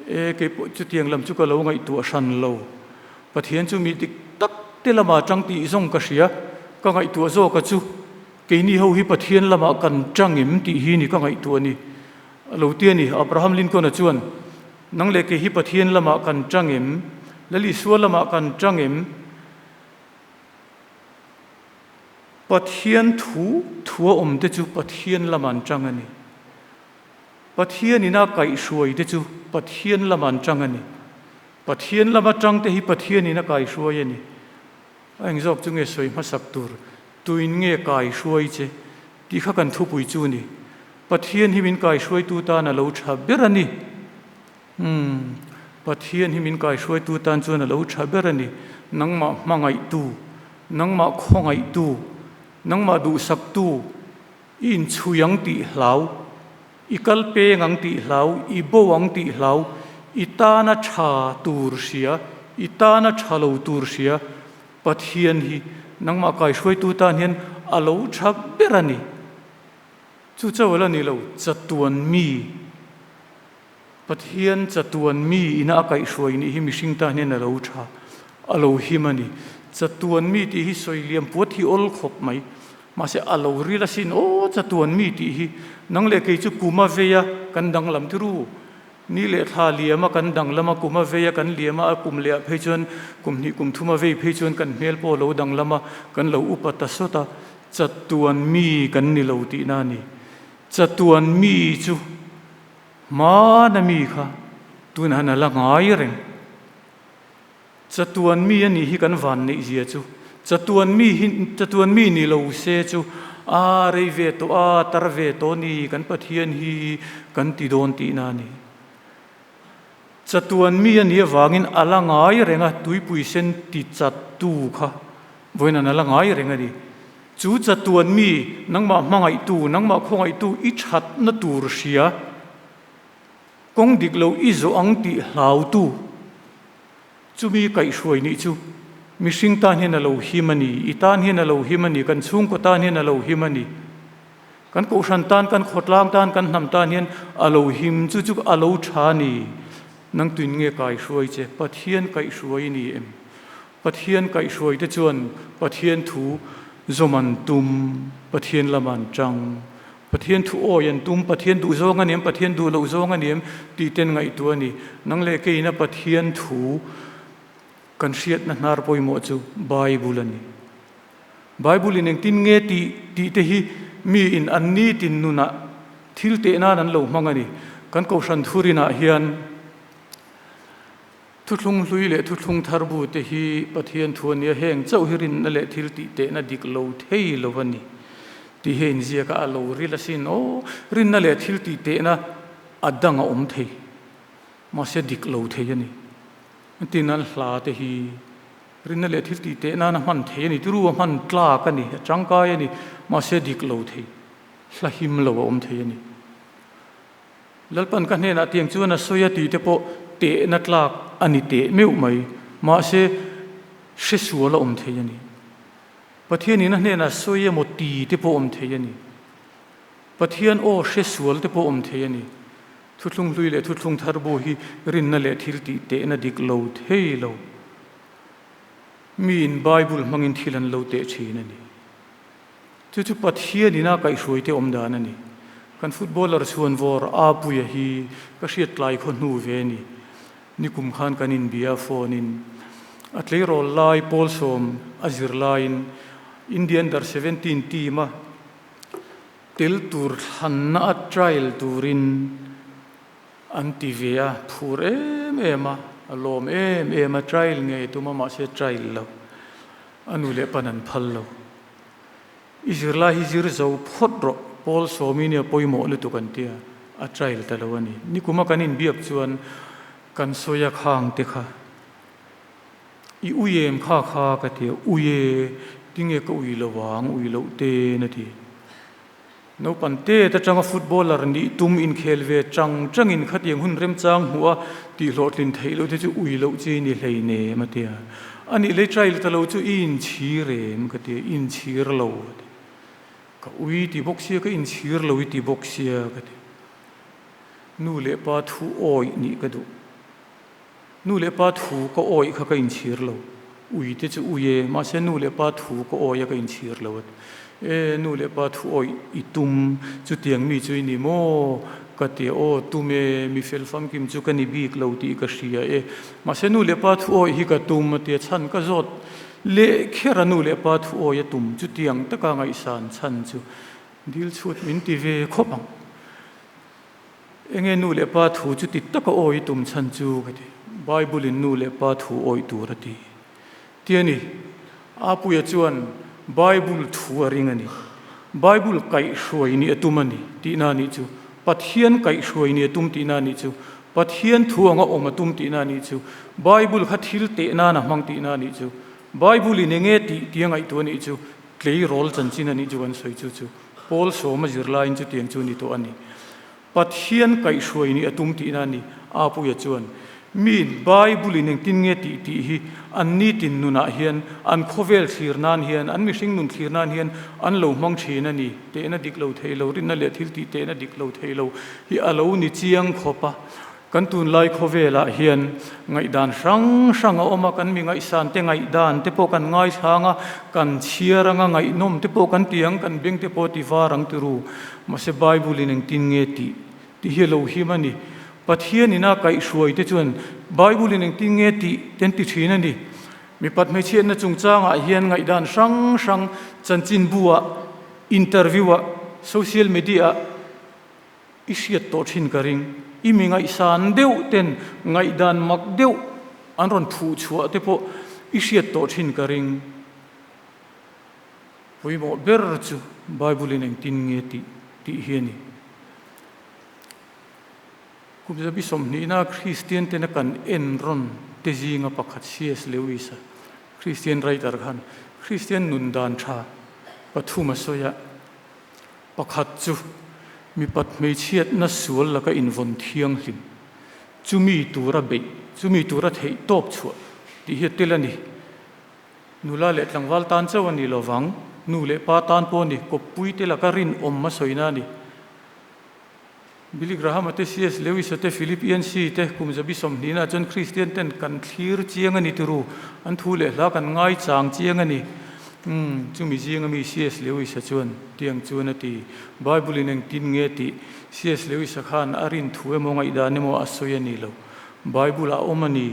E, kei pawh chutiang lam chu ka lo ngaihtuah hran lo. Pathian chu mi dik tak te lamah tang tih zawng ka hria. Ka ngaihtuah zawka chu keini ho hi Pathian lamah kan tang em tih hi ni ka ngaihtuah a ni. A lo ti a ni. Abraham Lincoln-a chuan, Nang leh kei hi Pathian lamah kan tang em? Lal Isua lamah kan tang em? Pathian thu thua awm te chu Pathian lamah an tang a ni. Pathian ina kaihhruai te chu Pathian lama an tang a ni. Pathian lama tang te hi Pathian in a kaihruai a ni. A eng zawk chu nge sawi hmasak tur? Tuin nge kaihruai che? Tih kha kan thupui chu ni. Pathian hi min kaihruaitu tan a lo tha ber a ni. Umm, Pathian hi min kaihruaitu tan chuan a lo tha ber a ni. Nangmah hmangaihtu, nangmah khawngaihtu, nangmah duhsaktu, i inchhui ang tih hlau, i kal peng ang tih hlau, i bo ang tih hlau, i tana tha tur hria, i tana tha lo tur hria, Pathian hi nangmah kaihruaitu tan hian a lo tha ber a ni. Chu chauh la ni lo, chatuan mi, Pathian chatuan mi ina a kaihhruai nih hi mihring tan hian a lo tha, a lo him a ni. Chatuan mi tih hi sawi liam puat hi awl khawp mai. Mahse a lo ril asin, aw chatuan mi tih hi nang leh kei chu kum a vei a, kan danglam thiru. Ni leh thla liam a kan danglam a, kum a vei a kan liam a, a kum leh ah phei chuan kum hnih kum thum a vei phei chuan kan hmel pawh a lo danglam a, kan lo upa ta sawt a, chatuan mi kan ni lo tihna a ni. Chatuan mi chu hmana mi kha tunah hian a la ngai reng. Chatuan mi a nih hi kan van neih zia chu. Chatuan mi hi chatuan mi ni lo se chu a rei ve tawh a, tar ve tawh ni kan Pathian hi kan ti dawn tihna a ni. Chatuan mi a nih avangin a la ngai reng a, tuipui sen ti chattu kha vawiin a la ngai reng a ni. Chu chatuan mi nangmah hmangaihtu, nangmah khawngaihtu i thatna tur hria, kawng dik lo i zawh ang tih hlautu chumi kaihhruai nih chu mihring tan hian a lo him a ni, i tan hian a lo him a ni, kan chhungkaw tan hian a lo him a ni. Kan kohhran tan, kan khawtlang tan, kan hnam tan hian a lo him chu chu a lo tha a ni. Nang tuin nge kaihhruai che? Pathian kaihhruai i ni em? Pathian kaihhruai te chuan Pathian thu zawm an tum, Pathian lam an tang. Pathian thu awi an tum, Pathian duh zawng a ni em, Pathian duh loh zawng a ni em tih ten ngaihtuah a ni. Nang leh keina Pathian thu kan hriatna hnar pawimawh chu Bible a ni. Bible in engtin nge tih tih te hi mi in an nitin nunah thil teh nan an lo hmang a ni. Kan Kohhran Thurinah hian Thuthlung hlui leh thuthlung thar bu te hi Pathian thu a nia, heng chauh hi rinna leh thil tih tehna dik lo thei lo a ni tih hi a inziak a, a lo ril asin aw, rinna leh thil tih tehna a dang a awm thei, mahse dik lo thei a ni. Tin an hla te hi rinna leh thil tih teh nana hman thei a ni, tiru a hman tlak a ni, a tangkai a ni, mahse dik lo thei, hla him lo a awm thei a ni. Lalpan ka hnenah tiang chuan a sawi a tih te pawh tehna tlak a ni teh meuh mai, mahse hre sual a awm thei a ni. Pathianin a hnenah sawi emaw ti te pawh awm thei a ni. Pathian aw hre sual te pawh awm thei a ni. Thuthlung hlui leh thuthlung thar bu hi rinna leh thil tih tehna dik lo thei lo. Miin Bible hmangin thil an lo teh thin a ni. Chu chu Pathian ina kaihhruai te awm dan a ni. Kan footballer chhuanvawr Apuia hi ka hriat tlai khaw hnu ve a ni. Nikum khan kan inbia phone in a tleirawl lai Pawlsawm a zir laiin India Under 17 team a Tel tur thlanna a trial turin an ti ve a, phur em em a, a lawm em em a, trial ngei tum a mahse trial lo, a nu leh pan an phal lo. I zirlai hi zir zo phawt rawh, Paul Sawmi nia pawimawh lutuk an ti a, a trial ta lo a ni. Nikuma kan inbiak chuan kan sawi a khang te kha. I ui em kha kha ka ti a, ui e, tinge ka ui lo ang, ui loh te na ti. Naupang tet atanga footballer nih tum inkhel ve chang changin khatiang hun remchang hmuh a tih hlawhtlin theih loh te chu ui loh chi ni hleinem a ti a. A nih lei trail ta lo chu i inchhir em ka ti a, inchhir lo a ti. Ka ui ti bawk sia, ka inchhir lo i ti bawk sia ka ti. Nu leh pa thu awih nih ka duh. Nu leh pa thu ka awih kha ka inchhir lo. Ui te chu ui e, mahse nu leh pa thu ka awih a ka inchhir lo a ti. E, nu leh pa thu awih i tum, chutiang mi chu i ni maw? Ka ti a, aw tum e, mi fel famkim chu ka ni bik lo tih ka hria e. Mahse nu leh pa thu awih hi ka tum a ti a, chhan ka zawt leh kher a nu leh pa thu awih a tum, chutiang taka ngaihsan chhan chu dil chhut min ti ve khawp ang. Enge nu leh pa thu chu ti taka awi i tum chhan chu? ka ti. Bible in nu leh pa thu awih tur a ti. Ti a ni. Apuia chuan Bible thu a ring a ni. Bible kaihhruai nih a tum a ni tihna a nih chu. Pathian kaihhruai nih a tum tihna a nih chu. Pathian thu anga awm a tum tihna a nih chu. Bible kha thil teh nan a hmang tihna a nih chu. Bible in enge tih tia ngaihtuah a nih chu. Tleirawl chanchin a nih chu kan sawi chu chu. Paul sawma zirlaiin chutiang chu a ni tawh a ni. Pathian kaihhruai nih a tum tihna a ni. Apuia chuan, Miin Bible-in engtin nge tih tih hi an nitin nunah hian, an khawvel thlir nan hian, an mihring nun thlir nan hian an lo hmang thin a ni. Tehna dik lo thei lo, rinna leh thil tih tehna dik lo thei lo hi a lo ni chiang khawp a. Kan tunlai khawvelah hian ngaihdan hrang hrang a awm a, kan mi ngaihsan te ngaihdan te pawh kan ngaithlang a, kan chhiar anga ngaihnawm te pawh kan ti ang, kan beng te pawh ti var ang ti ru. Mahse Bible in engtin nge tih tih hi a lo him a ni. Pathian ina kaihhruai te chuan Bible in engtin nge tih te an ti thin a ni. Mipat hmeichhiatna chungchangah hian ngaihdan hrang hrang chanchinbu ah, interview ah, social media ah i hriat tawh thin ka ring. I mi ngaihsan deuh ten ngaihdan mak deuh an rawn phuh chhuah te pawh i hriat tawh thin ka ring. Pawimawh ber chu Bible in engtin nge tih tih hi a ni. Kum zabi sawmhnihna Kristian tena kan en rawn te zinga pakhat CS Lewis a Kristian writer khan Kristian nun dan tha pathum a sawi a, pakhat chu mipat hmeichhiatna sual laka invawn thianghlim, chumi tura beih, chumi tura theih tawp chhuah tih hi a tel a ni. Nula leh tlangval tan chauh a ni lo vang, nu leh pa tan pawh a ni, kawppui te laka rinawm a sawina a ni. Billy Graham-a te, CS Lewis-a te, Philip Yancey te kum zabi sawmhnihna chuan Kristian ten kan thlir chiang a ni turu, an thu leh hla kan ngaichang chiang a ni. Umm, chumi zinga mi CS Lewis-a chuan tiang chuan a ti. Bible-in engtin nge tih CS Lewis-a khan a rin thu emaw ngaihdan emaw a sawi a ni lo. Bible-ah a awm a ni.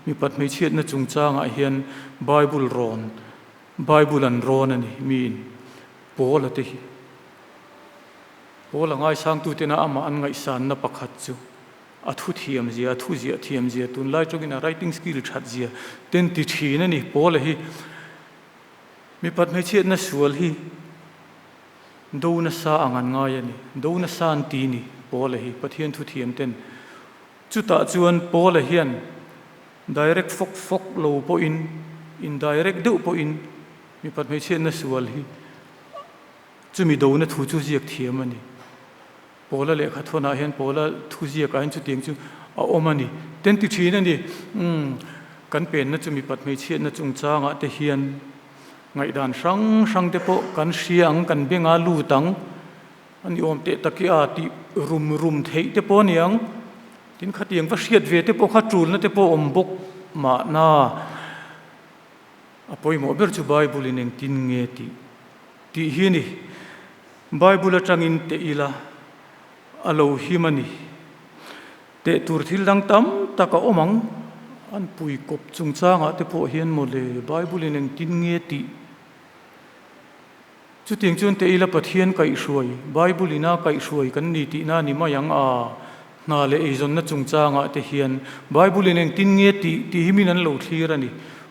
Mipat hmeichhiatna chungchangah hian Bible rawn, Bible an rawn a ni, miin Paula te hi. Paula ngaisangtutena amah an ngaihsanna pakhat chu a thu thiam zia, a thu ziah thiam zia, tunlai tawngin a writing skill that zia ten ti thin a ni. Paula hi mipat hmeichhiatna sual hi do nasa ang an ngai a ni, do nasa an ti ni Paula hi Pathian thu thiam ten. Chutah chuan Paula hian direct fawk fawk lo pawhin, indirect deuh pawhin mipat hmeichhiatna sual hi chumi dona thu chu ziak thiam a ni. Paula lehkha thawnah hian Paula thu ziakah hian chutiang chu a awm a ni. Ten ti thin a ni. Umm, kan penna chu mipat hmeichhiatna chungchangah te hian ngaihdan hrang hrang te pawh kan hria ang, kan benga lut ang. A ni awm teh tak i a tih rum rum theih te pawh a niang. Tin khatiang va hriat ve te pawh kha tulna te pawh awm bawk mahna a pawimawh ber chu Bible in engtin nge tih tih hi a ni. Bible atangin teh ila a lo him a ni. Teh tur thil dang tam tak a awm ang. An pui kawp chungchangah te pawh hian mawle Bible in engtin nge tih Chutiang chuan teh ila Pathian kaihhruai, Bible ina kaihhruai kan ni tihna a ni mai ang a, hna leh eizawnna chungchangah te hian Bible in engtin nge tih tih hi min an lo thlir a ni.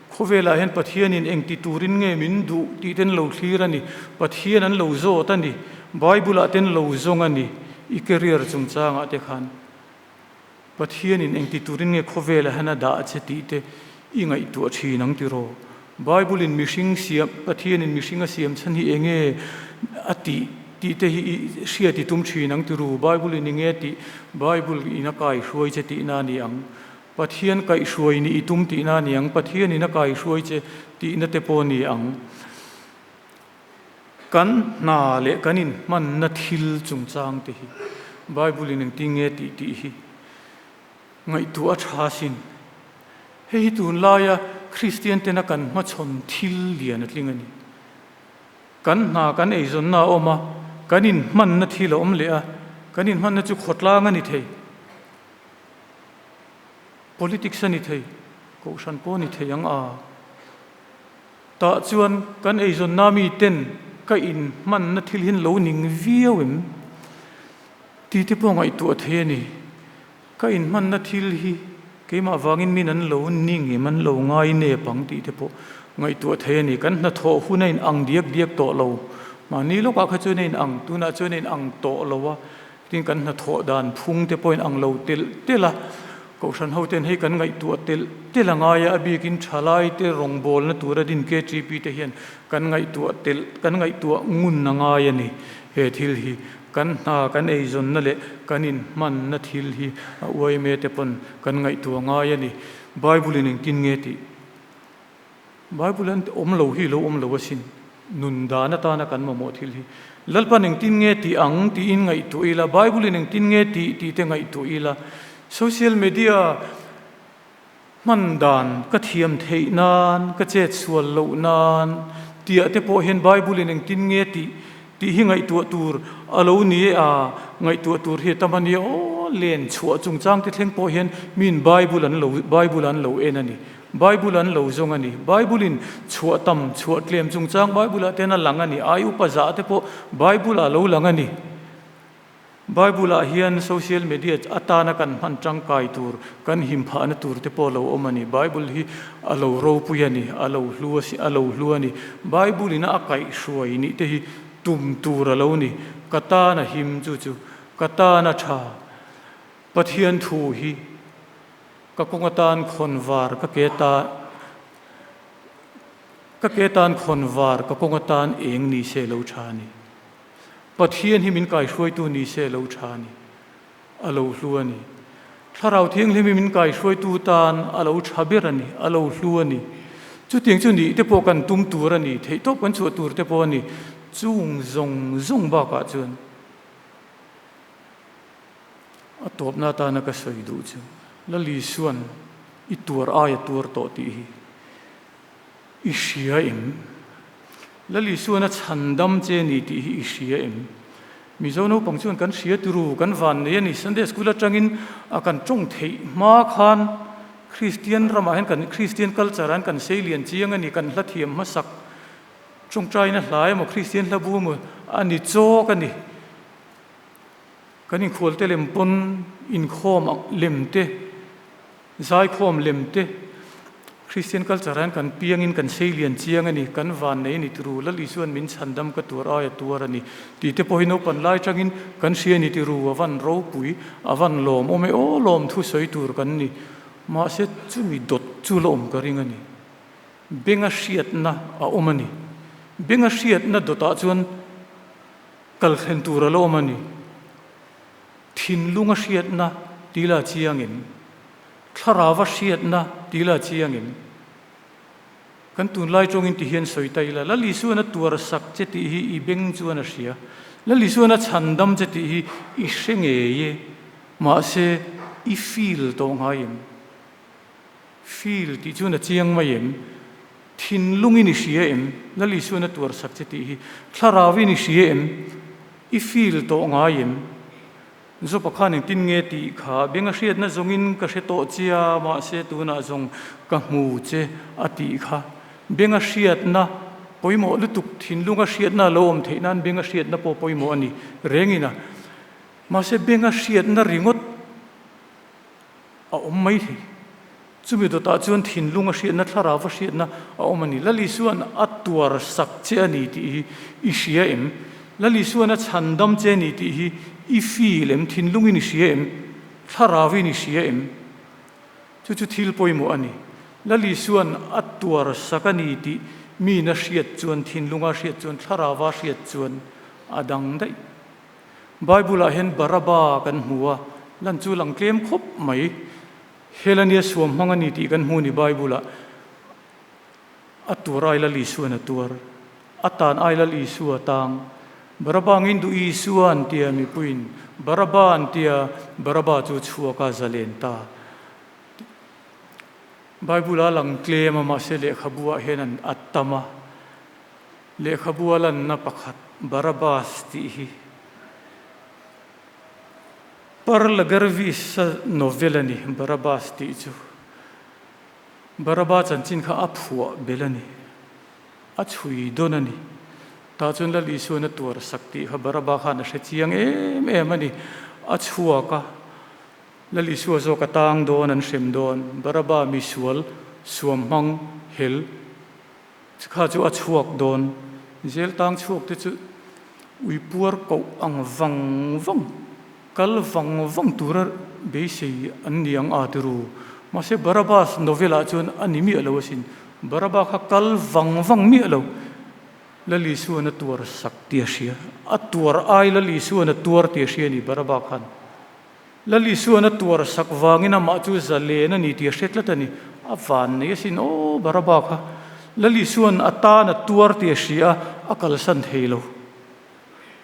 Khawvelah hian Pathianin engti turin nge min duh tih te an lo thlir a ni. Pathian an lo zawt a ni. Bible ah te an lo zawng a ni. I career chungchangah te khan Pathianin engti turin nge khawvelah hian a dah che tih te i ngaihtuah thin ang tiraw? Bible-in mihring siam, Pathianin mihring a siam chhan hi enge a tih tih te hi i hriat i tum thin ang tiru? Bible-in enge tih? Bible-in a kaihruai che tihna a ni ang. Pathian kaihruai nih i tum tihna a ni ang. Pathianin a kaihruai che tihna te pawh a ni ang. Kan hna leh kan inhmanna thil chungchang te hi Bible in engtin nge tih tih hi ngaihtuah a tha asin. Hei hi tunlaia Kristian tena kan hmachhawn thil lian a tling a ni. Kan hna kan eizawnna a awm a, kan inhmanna thil a awm leh a, kan inhmanna chu khawtlang a ni thei, politics a ni thei, kohhran pawh a ni thei ang a. Tah chuan kan eizawnna mi ten ka in hmanna thil hin lo ning viau em? Tih te pawh ngaihtuah thei a ni. Ka inhmanna thil hi keimah vangin min an lo ning em, an lo ngai nep ang tih te pawh ngaihtuah thei a ni. Kan hnathawh hun a inang diak diak tawh lo. Mahni lawkah kha chuan a inang, tunah chuan a inang tawh lo a. Tin, kan hnathawh dan phung te pawh inang lo telh telh a. Kohhran hoten hei kan ngaihtuah telh telh a ngai a, a bikin thalaite rawngbawlna tura din KTP te hian kan ngaihtuah telh, kan ngaihtuah ngun a ngai a ni he thil hi. Kan hna, kan eizawnna leh kan inhmanna thil hi a uaime te pawn kan ngaihtuah ngai a ni. Bible-in engtin nge tih? Bible an awm lo hi lo awm lo asin. Nun dan atana kan mamawh thil hi. Lalpan engtin nge tih ang tiin ngaihtuah ila, Bible-in engtin nge tih tih te ngaihtuah ila, social media hman dan ka thiam theih nan, ka chet sual loh nan tiah te pawh hian Bible-in engtin nge tih tih hi ngaihtuah tur a lo ni e a, ngaihtuah tur hi a tam a nia aw, len chhuah chungchang te thleng pawh hian miin Bible an lo Bible an lo en a ni, Bible an lo zawng a ni, Bible-in chhuah tam chhuah tlem chungchang Bible-ah te hian a lang a ni, ai upa zah te pawh Bible-ah a lo lang a ni. Bible-ah hian social media atana kan hman tangkai tur, kan him phahna tur te pawh a lo awm a ni. Bible hi a lo ropui a ni, a lo hlu a si, a lo hlu a ni. Bible-in a kaihhruai nih te hi tum tur a lo ni. Ka tan a him chu chu, ka tan a tha. Pathian thu hi ka kawng atan khawn var ka ke ta, ka ke tan khawn var ka kawng atan eng ni se lo tha a ni. Pathian hi min kaihruaitu ni se lo tha a ni, a lo hlu a ni. Thlarau Thianghlim hi min kaihruaitu tan a lo tha ber a ni, a lo hlu a ni. Chutiang chu nih te pawh kan tum tur a ni, theihtawp kan chhuah tur te pawh a ni. Chung zawng zawng bakah chuan a tawpna atana ka sawi duh chu Lal Isua'n i tuar aia tuar tawh tih hi I hria em? Lal Isuan a chhandam che ni tih hi i hria em? Mizo naupang chuan kan hria turu, kan van nei a ni. Sunday School atangin a kan tawng theih hma khan Kristian ramah hian kan Kristian culture ah hian kan sei lian chiang a ni, kan hla thiam hmasak tawngtaina hla emaw Kristian hla bu emaw a ni chawk a ni. Kan inkhualte lem pawn inkhawm lem te, Zaikhawm lem te, Christian culture hian kan piangin kan sei lian chiang a ni, kan vannei a ni tiru, Lal Isuan min chhandam ka tuar aia tuar a ni tih te pawh hi naupan lai tangin kan hria a ni tiru, a van ropui, a van lawm awm e aw lawm thu sawi tur kan ni. Mahse chumi dawt chu la awm ka ring a ni. Benga hriatna a awm a ni. Benga hriatna dawtah chuan kal thlen tur a la awm a ni. Thinlunga hriatna ti la chiangin, thlarauva hriatna ti la chiangin, kan tunlai tawngin ti hian sawi ta ila, Lal Isuan a tuar sak che tih hi i beng chuan a hria, Lal Isuan a chhandam che tih hi i hre ngei e, mahse i feel tawh ngai em? Feel tih chuan a chiang mai em? Thinlungin i hria em? Lal Isuan a tuar sak che tih hi thlarauin i hria em? I feel tawh ngai em? Zopa khan engtin nge tih kha beng a hriatna zawngin ka hre tawh chia, mahse tunah zawng ka hmu che a tih kha. Beng a hriatna pawimawh lutuk, thinlung a hriatna a lo awm theih nan beng a hriatna pawh pawimawh a ni rengin a. Mahse beng a hriatna ringawt a awm mai thei. Chumi dawtah chuan thinlung a hriatna, thlarau a hriatna a awm a ni. Lal Isua'n a tuar sak che a ni tih hi i hria em? Lal Isua'n a chhandam che a ni tih hi i feel em? Thinlungin i hria em? Thlarauin i hria em? Chu chu thil pawimawh a ni. Lal Isua'n a tuar sak a ni tih miin a hriat chuan, thinlunga hriat chuan, thlarauva hriat chuan a dang daih. Bible-ah hian Baraba kan hmu a, lan chu lang tlem khawp mai. Hel ania suam hmang a ni tih kan hmu ni Bible-ah. A tuar ai Lal Isuan a tuar, a tan ai Lal Isua a tang. Baraba ngin duh Isua an tia mipuiin Baraba an tia, Baraba chu chhuak a zalen ta. Bible-a lang tlem a mahse lehkhabu-ah hian an a tam a. Lehkhabu a lanna pakhat Barabbas tih hi Perla Gervis-a novel a ni, Barabbas tih chu. Barabba chanchin kha a phuah bel a ni, a chhui dawn a ni. Tah chuan Lal Isuan a tuar sak tih kha Barabba khan a hre chiang em em a ni. A chhuak a, Lal Isua zawk a tang dawn an hrem dawn, Baraba misual, suam hmang, hel, kha chu a chhuak dawn. Zel tang chhuak te chu ui puar koh ang vang vang, kal vang vang tura beisei an ni ang a ti ru. Mahse Barabas novel ah chuan a ni miah lo asin. Baraba kha kal vang vang miah lo. Lal Isuan a tuar sak tih a hria. A tuar ai Lal Isuan a tuar tih a hria a ni Baraba khan. Lal Isuan a tuar sak vangin amah chu zalen a ni tih a hre tlat a ni. A van nei asin aw Baraba kha. Lal Isuan a tan a tuar tih a hria a, a kalsan thei lo.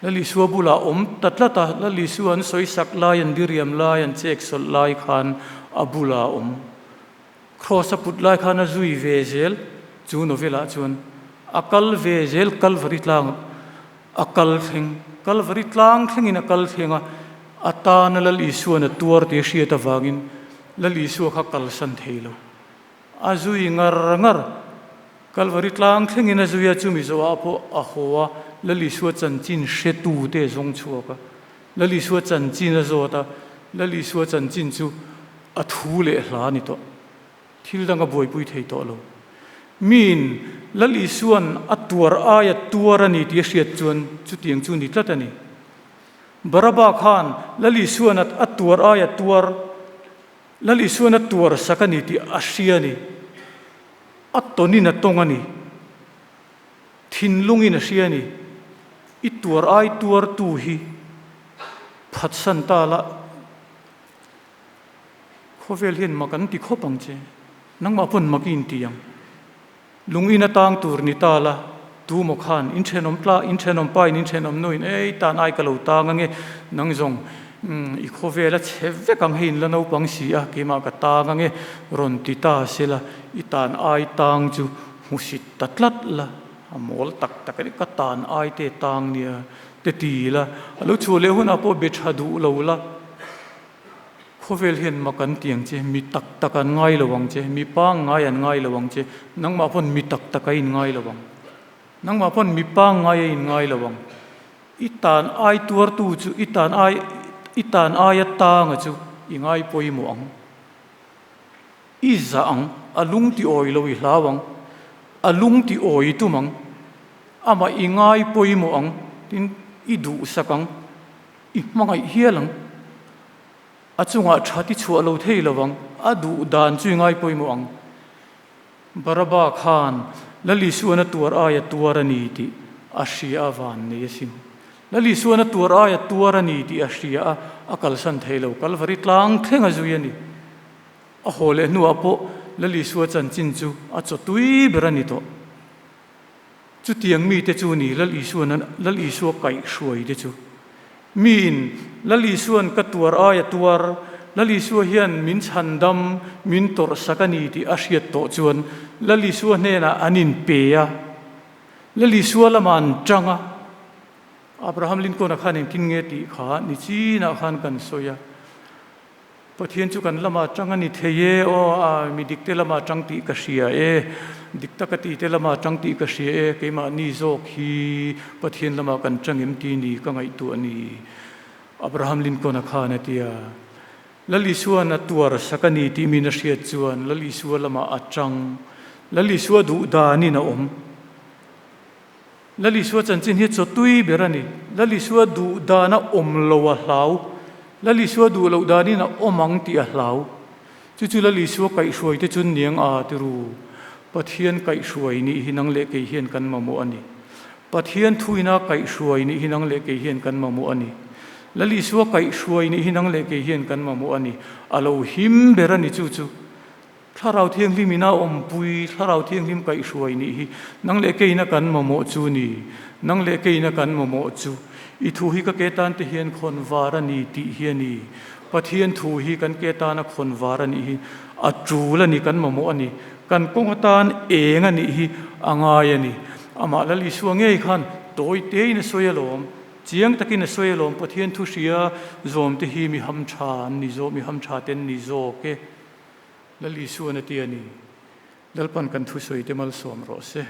Lal Isua bulah a awm ta tlat a, Lal Isua an sawi sak lai, an diriam lai, an chek sawlh lai khan a bulah a awm. Kraws a put lai khan a zui ve zel, chu novel ah chuan a kal ve zel Kalvari tlang a kal thleng, Kalvari tlang thlengin a kal thleng a, a tana Lal Isuan a tuar tih a hriat avangin Lal Isua kha kalsan thei lo. A zui ngar ngar, Kalvari tlang thlengin a zui a, chumi zawhah pawh a haw a, Lal Isua chanchin hretute a zawng chhuak a, Lal Isua chanchin a zawt a, Lal Isua chanchin chu a thu leh hla a ni tawh. Thil dang a buaipui thei tawh lo. Miin Lal Isua'n a tuar aia tuar a ni tih a hriat chuan chutiang chu ni tlat a ni. Baraba khan Lal Isua'n a tuar aia tuar, Lal Isua'n a tuar sak a ni tih a hria a ni. A tawnin a tawng a ni. Thinlungin a hria a ni. I tuar ai tuartu hi phatsan ta la. Khawvel hian mak an ti khawp ang che. Nangmah pawn mak i inti ang. Lung in atang tur ni ta la, tu maw khan in thenawm tla, in thenawm pa in in thenawm nu in ei tan ai ka lo tang ange, nang zawng i khawvel a chhe vek ang hei in la naupang si a, keimah ka tang ange rawn ti ta se la, i tan ai tang chu hmusit ta tlat la, a mawl tak tak a ni, ka tan ai te tang nia te ti la, a lo chhuah leh hunah pawh be tha duh lo la. Khawvel hian mak an ti ang che, mi tak tak an ngai lo ang che, mi pangngai an ngai lo ang che, nangmah pawn mi tak tak a inngai lo ang. Nangmah pawn mi pangngai a inngai lo ang. I tan ai tuartu chu i tan ai i tan aia tanga chu i ngai pawimawh ang. I zah ang, a lung ti awi lo i hlau ang, a lung ti awi i tum ang, amah i ngai pawimawh ang, tin i duhsak ang. I hmangaih hial ang. A chungah that i chhuah lo thei lo ang. A duh dan chu i ngai pawimawh ang. Baraba khan Lal Isuan a tuar aia tuar a ni tih a hria a van nei asin. Lal Isuan a tuar aia tuar a ni tih a hria a, a kalsan thei lo. Kalvari tlang thleng a zui a ni. A haw leh hnuah pawh Lal Isua chanchin chu a chaw tui ber a ni tawh. Chutiang mite chu ni Lal Isuan Lal Isua kaihhruai te chu. Miin Lal Isuan ka tuar aia tuar, Lal Isua hian min chhandam, min tawrhsak a ni tih a hriat tawh chuan Lal Isua hnenah an inpe a, Lal Isua lamah an tang a. Abraham Lincoln-a khan engtin nge tih kha ni chinah khan kan sawi a. Pathian chu kan lamah tang a ni thei e, aw a mi dik te lamah tang tih ka hria e, dik taka ti te lamah tang tih ka hria e, keimahni zawk hi Pathian lamah kan tang em ti ni ka ngaihtuah a ni. Abraham Lincoln-a khan a ti a, Lal Isua'n a tuar sak a ni tih min a hriat chuan Lal Isua lamah a tang, Lal Isua duh danin a awm. Lal Isua chanchin hi chaw tui ber a ni. Lal Isua duh dana awm lo a hlau. Lal Isua duh loh danin a awm ang tih a hlau. Chu chu Lal Isua kaihhruai te chu niang a ti ru. Pathian kaihhruai nih hi nang leh kei hian kan mamawh a ni. Pathian thuina kaihhruai nih hi nang leh kei hian kan mamawh a ni. Lal Isua kaihhruai nih hi nang leh kei hian kan mamawh a ni. A lo him ber a ni chu chu. Thlarau Thianghlim in a awmpui, Thlarau Thianghlim kaihhruai nih hi nang leh keina kan mamawh chu ni. Nang leh keina kan mamawh chu. I thu hi ka ke tan te hian khawn var a ni tih hi a ni. Pathian thu hi kan ke tana khawn var a nih hi a tul a ni, kan mamawh a ni. Kan kawng atan eng a nih hi a ngai a ni. Amah Lal Isua ngei khan tawi tein a sawi alawm. Chiang takin a sawi alawm, Pathian thu hria zawm te hi mi hamtha an ni zawk, mi hamtha te an ni zawk e. Lal Isuan a ti a ni. Lalpan kan thusawi te malsawm rawh se.